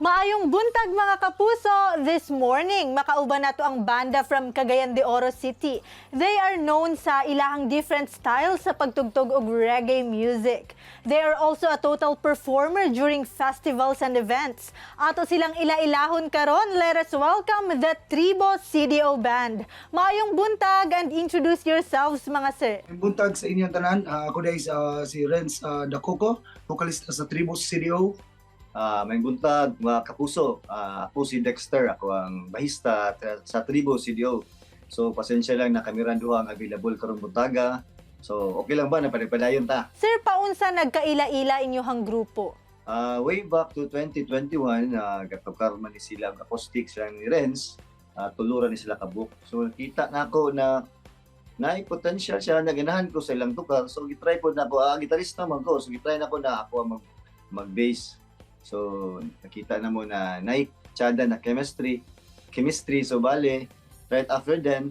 Maayong buntag, mga kapuso! This morning, makauban nato ang banda from Cagayan de Oro City. They are known sa ilahang different styles sa pagtugtog og reggae music. They are also a total performer during festivals and events. Ato silang ila-ilahon karon. Let us welcome the Tribo CDO Band. Maayong buntag and introduce yourselves, mga sir. Buntag sa inyong tanan. Ako diay si Renz Dacoco, vocalista sa Tribus CDO. Maayong buntag, mga kapuso. Ako si Dexter, ako ang bahista sa Tribo CDO. So pasensya lang na kami ra duha ang available karong buntaga. So okay lang ba na padayon ta? Sir, paunsa nagkaila-ila inyong grupo? Way back to 2021, gatukar man ni sila ang acoustic sila ni Renz, tulo ra ni sila kabuok. So nakita na ako na naay potential siya, naganahan ko sa ilang tukar. So gitry pod nako, gitarista man ko. So gitry nako na ako ang mag bass. So nakita na mo na naay tsada na chemistry. So bale, right after then,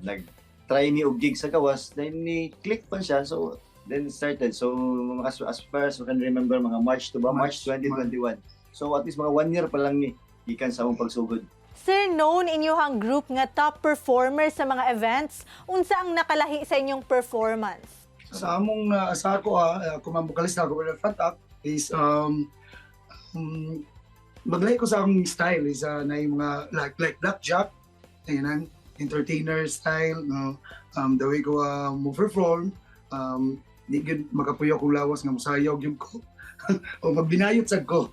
nag try ni og gig sa gawas, then ni click pa siya. So then started. So mga as far as I can remember, mga March to ba? March, March. 2021. So at least mga one year pa lang ni gikan sa among pagsugod. Sir, known inyong group nga top performer sa mga events. Unsa ang nakalahi sa inyong performance? Sa among sa ako, ako man vocalista ako with front act is maglahi ko sa akong style is na yung mga like Blackjack, ayun ang entertainer style, no? The way ko mo perform, di gyud makapuyo kong lawas nga mosayaw gyud ko o magbinayot sad ko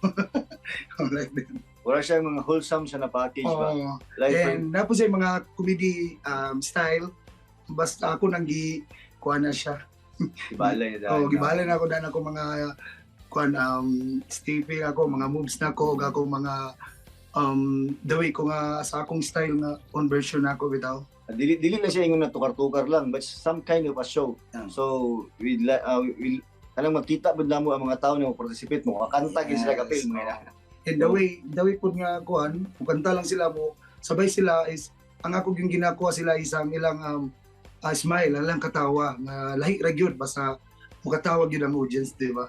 like that. Wala siya mga wholesome siya na package ba? Oo. Like And napo siya yung mga comedy style. Basta ako nang gi kuha na siya. Gibalay na. Oh, gibalay na ako dan ako mga kuan, stepping ako, mga moves na ko, ug ako mga the way ko nga sa akong style nga own version na ako bitaw. Dili dili na siya ingon na tukar-tukar lang, but some kind of a show. So we kanang magkita pud namo ang mga tao na mo participate mo kakanta gyud sila kapil mga ina. And the way pud nga kuan, kanta lang sila mo, sabay sila is ang ako yung ginakuha sila is ang ilang smile, ang ilang katawa nga lahi ra gyud basta mukatawa gyud ang audience, di ba?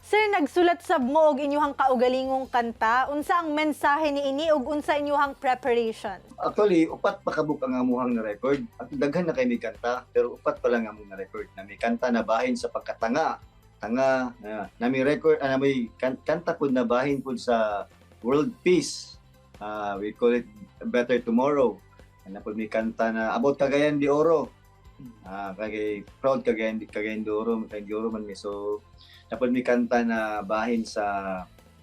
Sir, nagsulat sab mo og inyuhang kaugalingong kanta. Unsa ang mensahe ni ini ug unsa inyuhang preparation? Actually, upat pa kabuk ang amuhang na record. At daghan na kay may kanta, pero upat pa lang among na record. Na may kanta na bahin sa pagkatanga, tanga, na may record, na may kanta pud na bahin pud sa world peace. We call it Better Tomorrow. Na pud may kanta na about Cagayan de Oro. Kay proud Cagayan de Oro man mi. So, na pud may kanta na bahin sa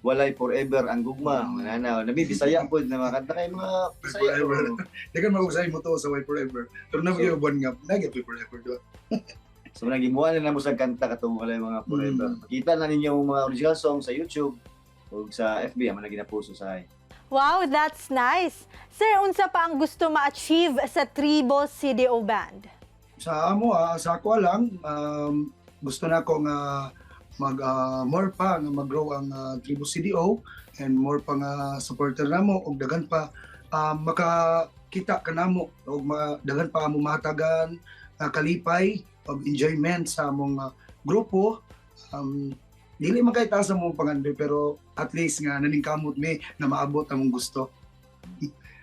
walay forever ang gugma. Wala na. Nabi Bisaya pud na mga kanta kay mga Bisaya. Forever. Oo. Di kan mag-usay mo to sa way forever. Pero na so, buwan nga, nagya forever, di ba? So nagimuha na namo sa kanta katong walay mga forever. Makita na ninyo ang mga original song sa YouTube ug sa FB amo na ginapuso sa. Wow, that's nice. Sir, unsa pa ang gusto ma-achieve sa Tribo CDO Band? Sa amo, sa ako lang, gusto na ko nga mag more pa nga mag-grow ang Tribo CDO and more pa nga supporter namo og daghan pa makakita kanamo og daghan pa amo mahatagan nga kalipay og enjoyment sa among grupo. Dili man kay taas among pangandoy, pero at least nga naningkamot mi na maabot among gusto.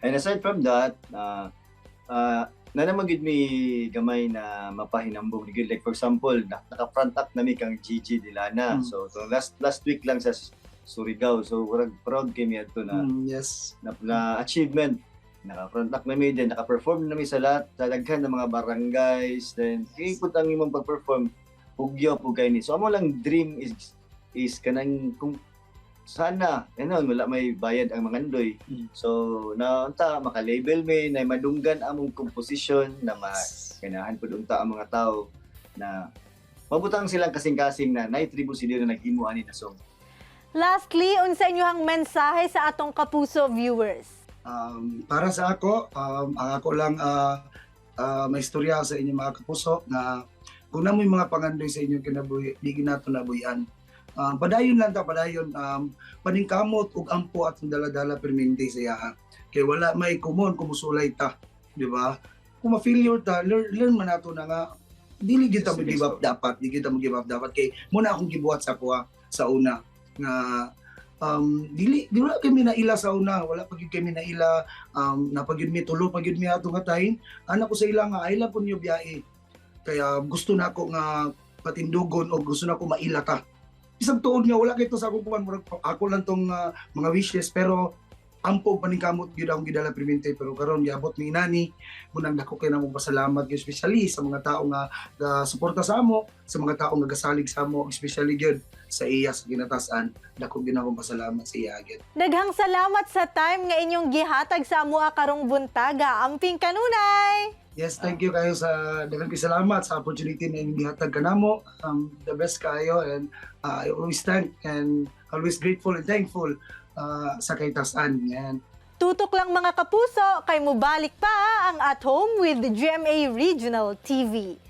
And aside from that, na naman gid mi gamay na mapahinambog ni gid. Like for example, naka front act nami kang Gigi Dilana. So to last last week lang sa Surigao. So murag proud kami adto na na achievement. Naka front act nami then naka-perform nami sa lahat sa daghan ng mga barangays, then ikot ang imong pag-perform, hugyo pug kay ni. So amo lang dream is kanang kung sana ano wala may bayad ang mga andoy. So na unta maka-label mi na madunggan among composition na ma ganahan pud unta ang mga tao na mabutang silang kasing-kasing na naay Tribo CDO na naghimo ani na song. Lastly, unsa inyong mensahe sa atong kapuso viewers? Para sa ako, ang ako lang may istorya sa inyong mga kapuso na kung namoy mga pangandoy sa inyong kinabuhi, di ginato nabuyan. Padayon lang ta, padayon. Paningkamot ug ampo atong dala-dala permente sa iyaha. Kay wala may kumon kung musulay ta, di ba? Kung ma-failure ta, learn man nato na nga dili gyud ta Sige, mo-give up so. dapat, di gyud ta mo-give up dapat kay mo na akong gibuhat sa kuha sa una nga Dili di wala kami naila sa una, wala pa gyud kami naila, na gyud mi tulo pa gyud mi ato nga time. Ana ko sa ila nga ay lang kun biyahe. Kaya gusto na ako nga patindugon o gusto na ako maila ta. Isang tuod nga wala kito sa akong kuan, murag ako lang tong mga wishes, pero ampo paningkamot gyud akong gidala permente. Pero karon giabot ni inani, munang dako kay namo pasalamat gyud, especially sa mga tao nga suporta sa amo, sa mga tao nga gasalig sa amo, especially gyud sa iya sa ginatasan. Dako gyud akong pasalamat sa iya gyud. Daghang salamat sa time nga inyong gihatag sa amoa karong buntaga. Amping kanunay! Yes, thank you kayo sa daghan kay salamat sa opportunity na inyong gihatag kanamo. The best kayo and I always thank and always grateful and thankful sa kahitasan. Yan. Tutok lang, mga kapuso, kay mubalik pa ang At Home with GMA Regional TV.